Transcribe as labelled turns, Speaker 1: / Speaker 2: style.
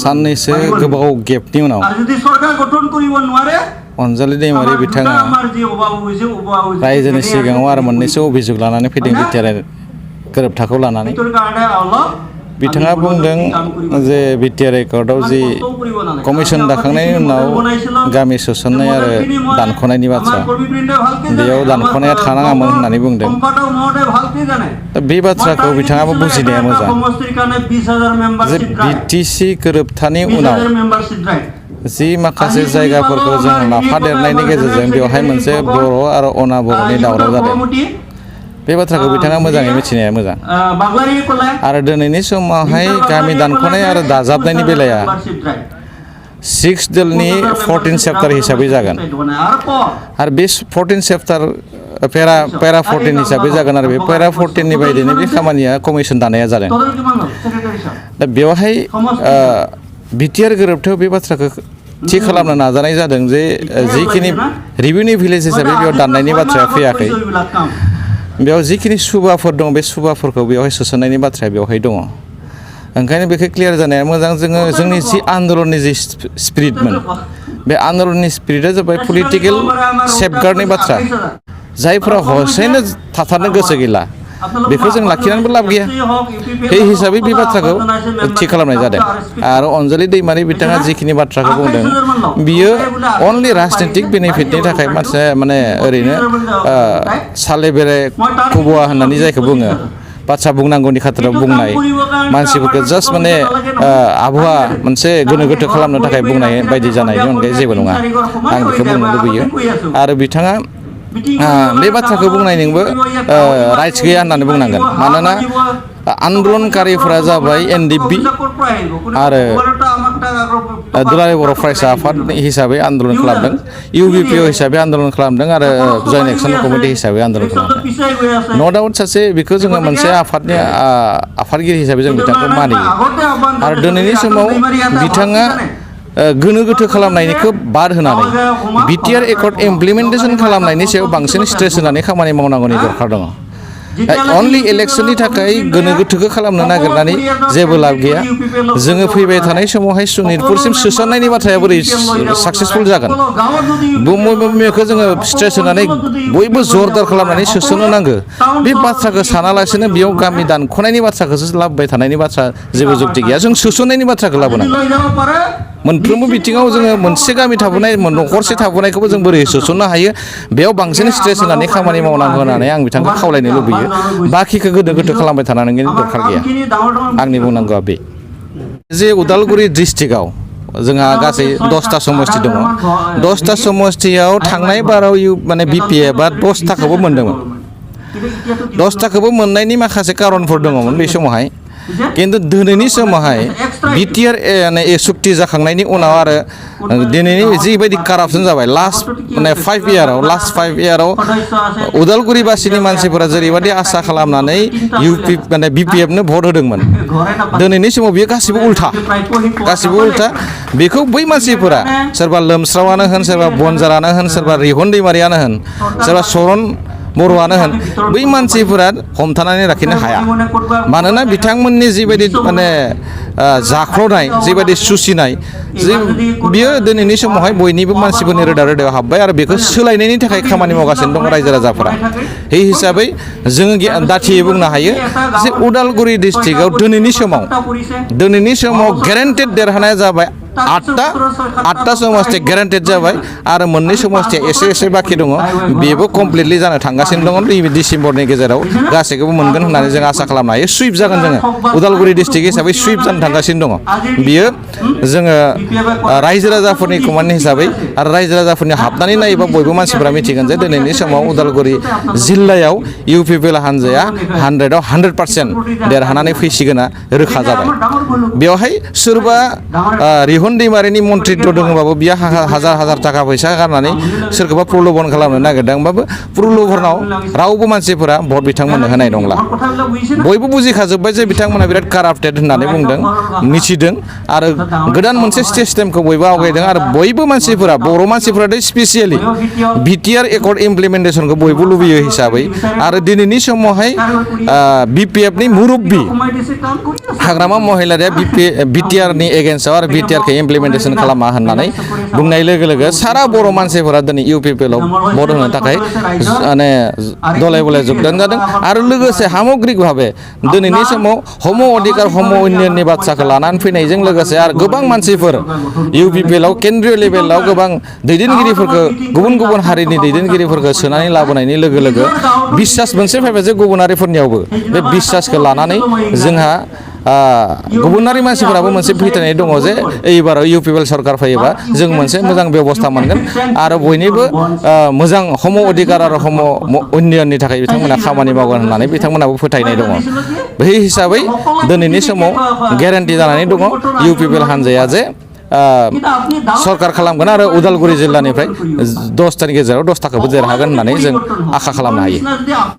Speaker 1: साननैसो गोबाव गेपनि उनाव अनजालि दैमारि बिथाङा रायजोनि सिगाङाव आरो मोननैसो अभियोग लानानै फैदों बिटिआर गोरोबथाखौ लानानै बिथाङा बुंदों जे बिटिआर एकर्डआव जि कमिसन दाखांनायनि उनाव गामि सोसननाय आरो दानख'नायनि बाथ्रा बेयाव दानख'नाया थानाङामोन होननानै बुंदों बे बाथ्राखौ बिथाङाबो बुजिनाया मोजां जे बिटिसि गोरोबथानि उनाव जि माखासे जायगाफोरखौ जों लाफादेरनायनि गेजेरजों बेवहाय मोनसे बर' आरो अना बर'नि दावराव जादों बे बाथ्राखौ बिथाङा मोजाङै मिथिनाया मोजां आरो दिनैनि समावहाय गामि दानख'नाय आरो दाजाबनायनि बेलाया 6 दोलनि 14 चेप्टार हिसाबै जागोन आरो बे 14 चेप्टार पेरा 14 हिसाबै जागोन आरो बे पेरा 14 नि बायदिनो बे खामानिया कमिसन दानाया जादों दा बेवहाय बिटिआर गोरोबथायाव बे बाथ्राखौ थि खालामनो नाजानाय जादों जे जिखिनि रिभिनिउ भिलेज हिसाबै बेयाव दाननायनि बाथ्राया फैयाखै बेयाव जिखिनि सुबाफोर दं बे सुबाफोरखौ बेवहाय सोसननायनि बाथ्राया बेवहाय दङ ओंखायनो बेखौ क्लियार जानाया मोजां जोङो जोंनि जि आन्दलननि जि स्पिरिटमोन बे आन्दलननि स्पिरिटआ जाबाय पलिटिकेल सेफगार्डनि बाथ्रा जायफोरा हसेनो थाथारनो गोसो गैला बेखौ जों लाखिनानैबो लाब गैया बे हिसाबै बे बाथ्राखौ थि खालामनाय जादों आरो अनजालि दैमारि बिथाङा जिखिनि बाथ्राखौ बुंदों बियो अनलि राजनितिक बेनिफिटनि थाखाय माने ओरैनो साले बेरे खुबुवा होननानै जायखौ बुङो बाथ्रा बुंनांगौनि खाथिराव बुंनाय मानसिफोरखौ जास्ट माने आबहावा मोनसे गोनो गोथो खालामनो थाखाय बुंनाय बायदि जानायनि अनगायै जेबो नङा आं बेखौ बुंनो लुबैयो आरो बिथाङा बे बाथ्राखौ बुंनायनिबो राइट्स गैया होननानै बुंनांगोन मानोना आन्दलनकारिफोरा जाबाय एनडिपि आरो दुलाराय बर' फरायसा आफाद हिसाबै आन्दलन खालामदों इउबिपिअ हिसाबै आन्दलन खालामदों आरो जयेन्ट एक्सन कमिटि हिसाबै आन्दलन खालामदों न' डाउट सासे बेखौ जोङो मोनसे आफादनि आफादगिरि हिसाबै जों बिथांखौ मानियो आरो दिनैनि समाव बिथाङा गोनो गोथो खालामनायनिखौ बाद होनानै बिटिआर एकर्ड इमप्लिमेन्टेसन खालामनायनि सायाव बांसिन स्ट्रेस होनानै खामानि मावनांगौनि दरखार दङ अनलि इलेक्सननि थाखाय गोनो गोथोखौ खालामनो नागिरनानै जेबो लाब गैया जोङो फैबाय थानाय समावहाय सनितपुरसिम सोसननायनि बाथ्राया बोरै साक्सेसफुल जागोन बुमखौ जोङो स्ट्रेस होनानै बयबो जरदार खालामनानै सोसननो नांगौ बे बाथ्राखौ सानालासेनो बेयाव गामि दानख'नायनि बाथ्राखौसो लाबोबाय थानायनि बाथ्रा जेबो जुक्ति गैया जों सोसननायनि बाथ्राखौ लाबोनांगौ मोनफ्रोमबो बिथिङाव जोङो मोनसे गामि थाबोनाय न'खरसे थाबोनायखौबो जों बोरै सोसननो हायो बेयाव बांसिन स्ट्रेस होनानै खामानि मावनांगौ होननानै आं बिथांखौ खावलायनो लुबैयो बाखिखौ गोनो गोथो खालामबाय थानांगौनि दरखार गैया आंनि बुंनांगौआ बे जे उदालगुरि डिस्ट्रिक्टआव जोंहा गासै 10टा समष्टि दङ 10टा समष्टियाव थांनाय बाराव माने बिपिएफआ 10टाखौबो मोनदोंमोन 10टाखौबो मोननायनि माखासे कारनफोर दङमोन बे समावहाय किन्तु दिनैनि समावहाय बिटिआर सुक्ति जाखांनायनि उनाव आरो दिनैनि जिबायदि कारापसन जाबाय लास्ट 5 इयाराव उदालगुरिबासिनि मानसिफोरा जेरैबायदि आसा खालामनानै बिपिएफनो भट होदोंमोन दिनैनि समाव बियो गासिबो उल्था बेखौ बै मानसिफोरा सोरबा लोमस्रावानो होन सोरबा बनजारानो होन सोरबा रिहन दैमारियानो होन सोरबा सरन बर'आनो होन बै मानसिफोरा हमथानानै लाखिनो हाया मानोना बिथांमोननि जिबायदि माने जाख्ल'नाय जिबायदि सुसिनाय बियो दिनैनि समावहाय बयनिबो मानसिफोरनि रोदायाव हाबबाय आरो बेखौ सोलायनायनि थाखाय खामानि मावगासिनो दं रायजो राजाफोरा बे हिसाबै जोङो दाथियै बुंनो हायो जे उदालगुरि डिस्ट्रिक्टआव दिनैनि समाव गेरेन्टेड देरहानाया जाबाय 8टा समष्टि गेरेन्टेड जाबाय आरो मोननै समष्टिया एसे बाखि दङ बेबो कमप्लिटलि जानो थांगासिनो दङ डिसेम्बरनि गेजेराव गासैखौबो मोनगोन होननानै जों आसा खालामनो हायो सुइप जागोन जोङो उदालगुरि डिस्ट्रिक्ट हिसाबै सुइप जानो थांगासिनो दङ बियो जोङो रायजो राजाफोरनि कमान्ड हिसाबै आरो रायजो राजाफोरनि हाबनानै नायोबा बयबो मानसिफोरा मिथिगोन जे दिनैनि समाव उदालगुरि जिल्लायाव इउपिपिएल हानजाया 100आव 100% देरहानानै फैसिगोना रोखा जाबाय बेवहाय सोरबा रिहन रिफन दैमारिनि मन्त्रित्व दङबाबो बियो हाजार हाजार थाखा फैसा गारनानै सोरखौबा प्रल'भन खालामनो नागिरदोंबाबो प्रल'भनाव रावबो मानसिफोरा भट बिथांमोननो होनाय नंला बयबो बुजिखाजोब्बाय जे बिथांमोना बिराद काराप्टेड होननानै बुंदों मिथिदों आरो गोदान मोनसे सिस्टेमखौ बयबो आवगायदों आरो बयबो मानसिफोरा बर' मानसिफोरा स्पेसियेलि बिटिआर एकर्ड इमप्लिमेन्टेसनखौ बयबो लुबैयो हिसाबै आरो दिनैनि समावहाय बिपिएफनि मुरब्बी हाग्रामा महिलारिया बिटिआरनि एगेन्स्टआव आरो बिटिआरखौ इमप्लिमेन्टेसन खालामा होननानै बुंनाय लोगो लोगो सारा बर' मानसिफोरा दिनै इउपिपिएलआव भट होनो थाखाय माने दलाय बलाय जगदान जादों आरो लोगोसे सामग्रिक भाबे दिनैनि समाव हम अधिकार हम उन्नयननि बाथ्राखौ लानानै फैनायजों लोगोसे आरो गोबां मानसिफोर इउपिपिएलआव केन्द्रीय लेभेलाव गोबां दैदेनगिरिफोरखौ गुबुन गुबुन हारिनि दैदेनगिरिफोरखौ सोनानै लाबोनायनि लोगो लोगो बिसास मोनसे फैबाय जे गुबुनारिफोरनियावबो बे बिसासखौ लानानै जोंहा गुबुनारि मानसिफोराबो मोनसे फोथायनाय दङ जे एबाराव इउपिपिएल सरकार फैयोबा जों मोनसे मोजां बेबस्था मोनगोन आरो बयनिबो मोजां हम अधिकार आरो हम उन्नयननि थाखाय बिथांमोना खामानि मावगोन होननानै बिथांमोनाबो फोथायनाय दङ बे हिसाबै दिनैनि समाव ग्यारान्टि जानानै दङ इउपिपिएल हान्जाया जे सरकार खालामगोन आरो उदालगुरि जिल्लानिफ्राय 10टानि गेजेराव 10टाखौबो देरहागोन होननानै जों आसा खालामनो हायो।